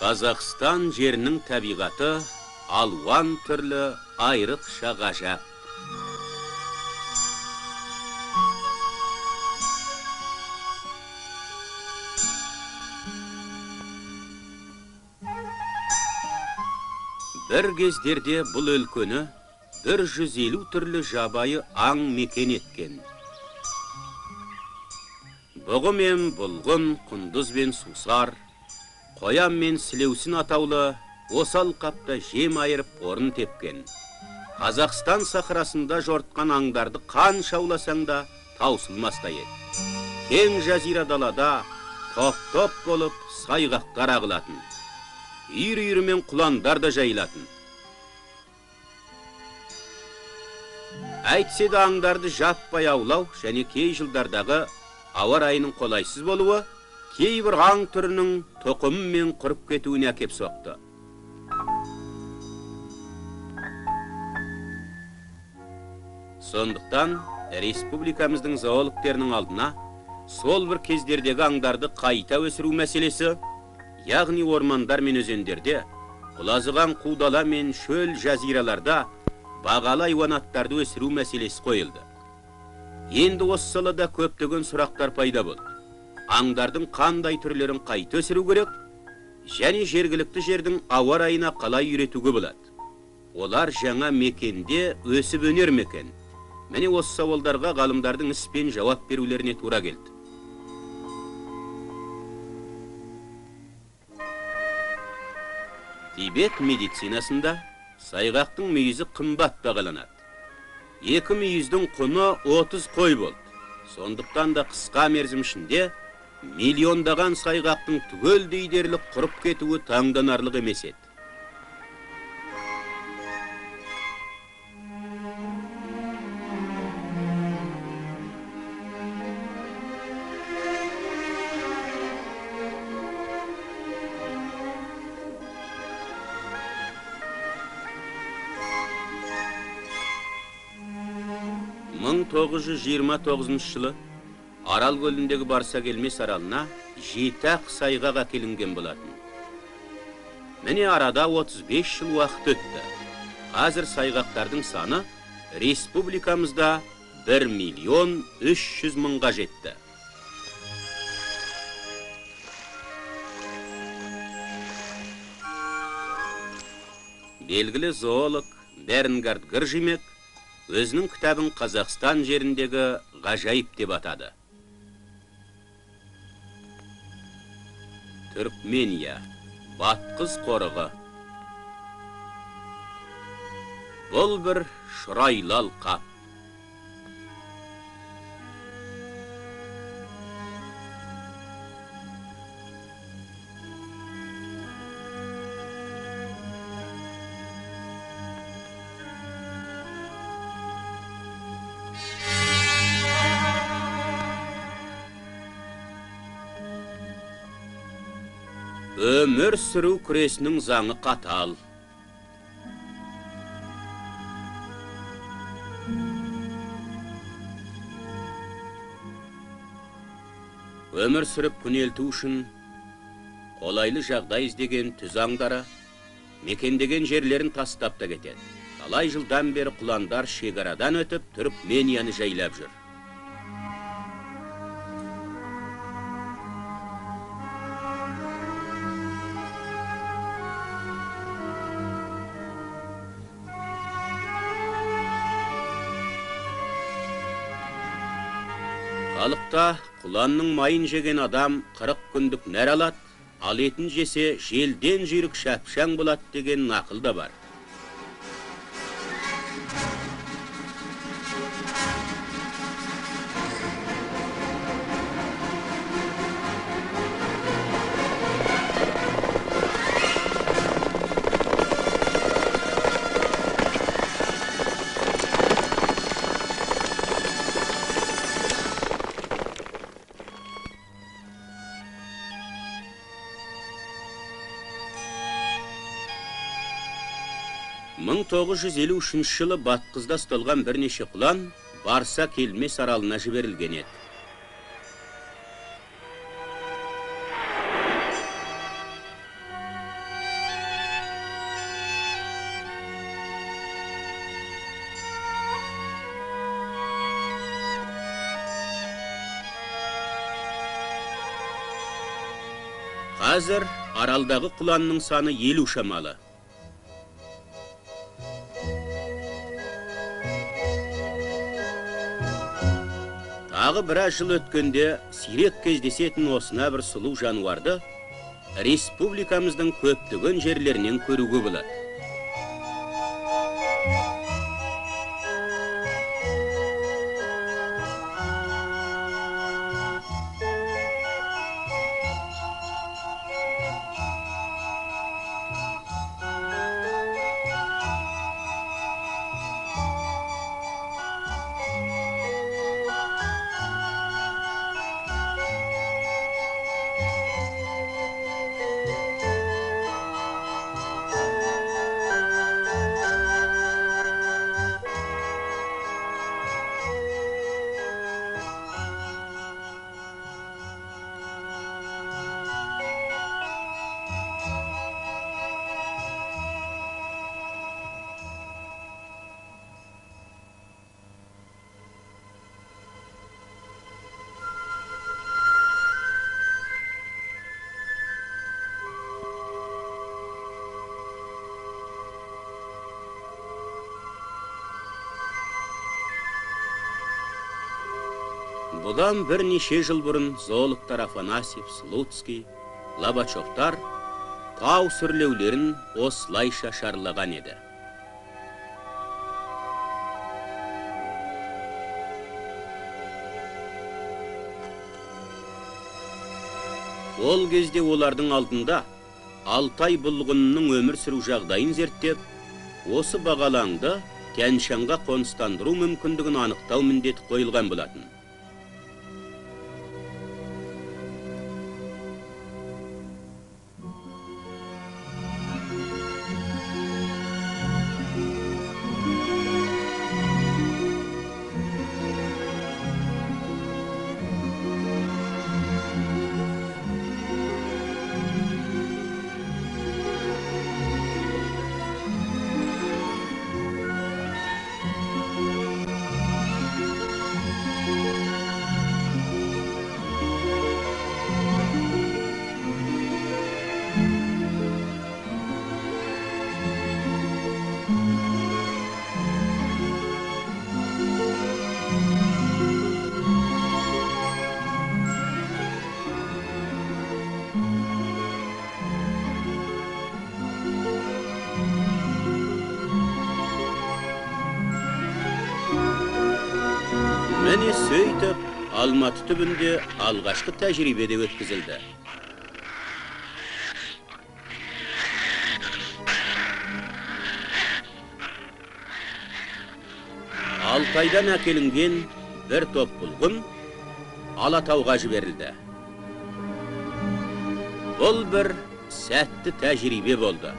Қазақстан жерінің табиғаты алуан түрлі, айрықша ғажап. Бір кездерде бұл өлкені 150 түрлі жабайы аң мекен еткен. Бұғы мен бұлғын, құндыз бен сусар, қоян мен сілеусін атаулы осы алқапта жем айырып орын тепкен. Қазақстан сахарасында жортқан аңдарды қанша ауласаң да таусылмастай еді. Кең жазира далада топ-топ болып сайғақтар ағылатын. Үйір-үйірімен құландар да жайылатын. Әйтсе де аңдарды жаппай аулау және кей жылдардағы ауа райының қолайсыз болуы кейбір аң түрінің тоқымымен құрып кетуіне әкеп соқты. Сондықтан республикамыздың зоологтерінің алдына сол бір кездердегі аңдарды қайта өсіру мәселесі, яғни ормандар мен өзендерде, құлазыған қу дала мен шөл жазираларда бағалы айуанаттарды өсіру мәселесі қойылды. Енді осы салада көптеген сұрақтар пайда болды. Аңдардың қандай түрлерін қайта өсіру керек және жергілікті жердің ауа райына қалай үйретуге болады? Олар жаңа мекенде өсіп өнер ме екен? Міне осы сауалдарға ғалымдардың іспен жауап берулеріне тура келді. Тибет медицинасында сайғақтың мүйізі қымбат бағаланады. Екі мүйіздің құны 30 қой болды. Сондықтан да қысқа мерзім ішінде миллиондаған сайғақтың түгелдей дерлік құрып кетуі таңданарлық емес еді. Мың 929 жылы Арал көліндегі Барса келмес аралына 7 сайғақ әкелінген болатын. Міне арада 35 жыл уақыт өтті. Қазір сайғақтардың саны республикамызда 1 миллион 300 мыңға жетті. Белгілі зоолог Бернгард Гржимек өзінің кітабын Қазақстан жеріндегі ғажайып деп атады. Түркмения, Батқыз қорығы. Бұл бір шұрайлы алқап. Өмір сүру күресінің заңы қатал. Өмір сүріп күнелту үшін қолайлы жағдай іздеген түз аңдары мекендеген жерлерін тастап та кетеді. Талай жылдан бері құландар шекарадан өтіп Түркменияны жайлап жүр. Халықта құланның майын жеген адам 40 күндік нәр алады, ал етін жесе желден жүйрік шапшаң болады деген нақыл да бар. Мың 953 жылы Батқызда ұсталған бірнеше құлан Барса келмес аралына жіберілген еді. Қазір Аралдағы құланның саны 50 шамалы. Тағы біраз жыл өткенде сирек кездесетін осына бір сұлу жануарды республикамыздың көптеген жерлерінен көруге болады. Бұдан бірнеше жыл бұрын зоологтар Афанасьев, Слуцкий, Лобачевтар тау сүрлеулерін осылайша шарлаған еді. Ол кезде олардың алдында Алтай бұлғынының өмір сүру жағдайын зерттеп, осы бағалаңды Тянь-Шаньға қоныстандыру мүмкіндігін анықтау міндеті қойылған болатын. Міне сөйтіп, Алматы түбінде алғашқы тәжірибе де өткізілді. Алтайдан әкелінген бір топ бұлғын Алатауға жіберілді. Бұл бір сәтті тәжірибе болды.